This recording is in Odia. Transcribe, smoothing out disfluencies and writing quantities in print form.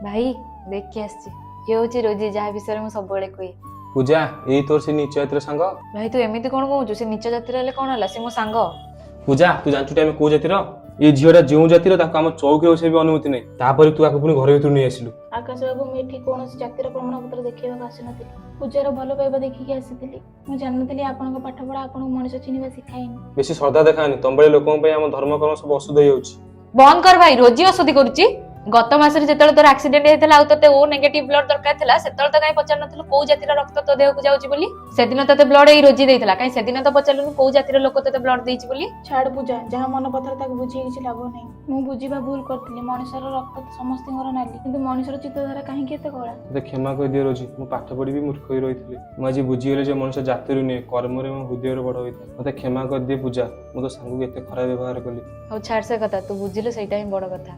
ଭାଇ, ଦେଖି ଆସିଛି। ଇଏ ହଉଛି ରୋଜି, ଯାହା ବିଷୟରେ ମୁଁ ସବୁବେଳେ କୁହେ। ପୂଜା, ଏଇ ତୋର ସେ ନିଚ ଜାତିର ସାଙ୍ଗ? ଭାଇ, ତୁ ଏମିତି କଣ କହୁଛୁ? ସେ ନିଚ ଜାତିର ହେଲେ କଣ ହେଲା, ସେ ମୋ ସାଙ୍ଗ। ପୂଜା, ତୁ ଜାଣିଛୁ ଆମେ କୋଉ ଜାତିର? ଏଇ ଝିଅଟା ଯେଉଁ ଜାତିର, ତାକୁ ଆମ ଚୌକିରେ ବସିବା ବି ଅନୁମତି ନାହିଁ। ତାପରେ ତୁ ଆକୁ ପୁଣି ଘର ଭିତରୁ ନେଇ ଆସିଲୁ। ଆକାଶ ବାବୁ, ମୁଁ ଏଠି କୌଣସି ଜାତିର ପ୍ରମାଣପତ୍ର ଦେଖେଇବାକୁ ଆସିନଥିଲି। ପୂଜାର ଭଲ ପାଇବା ଦେଖିକି ଆସିଥିଲି। ମୁଁ ଜାଣିନଥିଲି ଆପଣଙ୍କ ପାଠପଢ଼ା ଆପଣଙ୍କୁ ମଣିଷ ଚିହ୍ନିବା ଶିଖାଇନି। ବେଶୀ ଶ୍ରଦ୍ଧା ଦେଖାନି। ତମ ଭଳି ଲୋକଙ୍କ ପାଇଁ ଆମ ଧର୍ମ କର୍ମ ସବୁ ଅଶୁଦ୍ଧ ହେଇଯାଉଛି। ବନ୍ଦ କର ଭାଇ, ରୋଜି ଅଶୁଦ୍ଧି କରୁଛି? ଗତ ମାସରେ ଯେତେବେଳେ ତୋର ଆକ୍ସିଡେଣ୍ଟ ହେଇଥିଲା ଆଉ ତତେ ଓ ନେଗେଟିଭ ବ୍ଲଡ ଦରକାର ଥିଲା, ସେତେବେଳେ ତ କାହିଁ ପଚାରିନଥିଲୁ କୋଉ ଜାତିର ରକ୍ତ ତୋ ଦେହକୁ ଯାଉଛି ବୋଲି? ସେଦିନ ତତେ ବ୍ଲଡ ଏଇ ରୋଜି ଦେଇଥିଲା, କାହିଁ ସେଦିନ ତ ପଚାରିଲୁନି କୋଉ ଜାତିର ଲୋକ ତତେ ବ୍ଲଡ ଦେଇଛି ବୋଲି? ଛାଡ଼ ପୂଜା, ଯାହା ମନ ପଥର ତାକୁ ବୁଝେଇ କିଛି ଲାଭ ନାହିଁ। ମୁଁ ବୁଝିବା ଭୁଲ କରିଥିଲି। ମଣିଷର ରକ୍ତ ତ ସମସ୍ତଙ୍କର ନାଲି, କିନ୍ତୁ ମଣିଷର ଚିନ୍ତାଧାରା କାହିଁକି ଏତେ କଳା? ମତେ କ୍ଷମା କରିଦିଅ ରୋଜି, ମୁଁ ପାଠ ପଢି ବି ମୂର୍ଖ ହୋଇ ରହିଥିଲି। ମୁଁ ଆଜି ବୁଝିଗଲି ଯେ ମଣିଷ ଜାତିରୁ ନୁହେଁ, କର୍ମରେ ଏବଂ ହୃଦୟରେ ବଡ ହୋଇଥାଏ। ମତେ କ୍ଷମା କରିଦିଏ ପୂଜା, ମୁଁ ତୋ ସାଙ୍ଗକୁ ଏତେ ଖରାପ ବ୍ୟବହାର କଲି। ହଉ ଛାଡ ସେ କଥା, ତୁ ବୁଝିଲୁ ସେଇଟା ହିଁ ବଡ କଥା।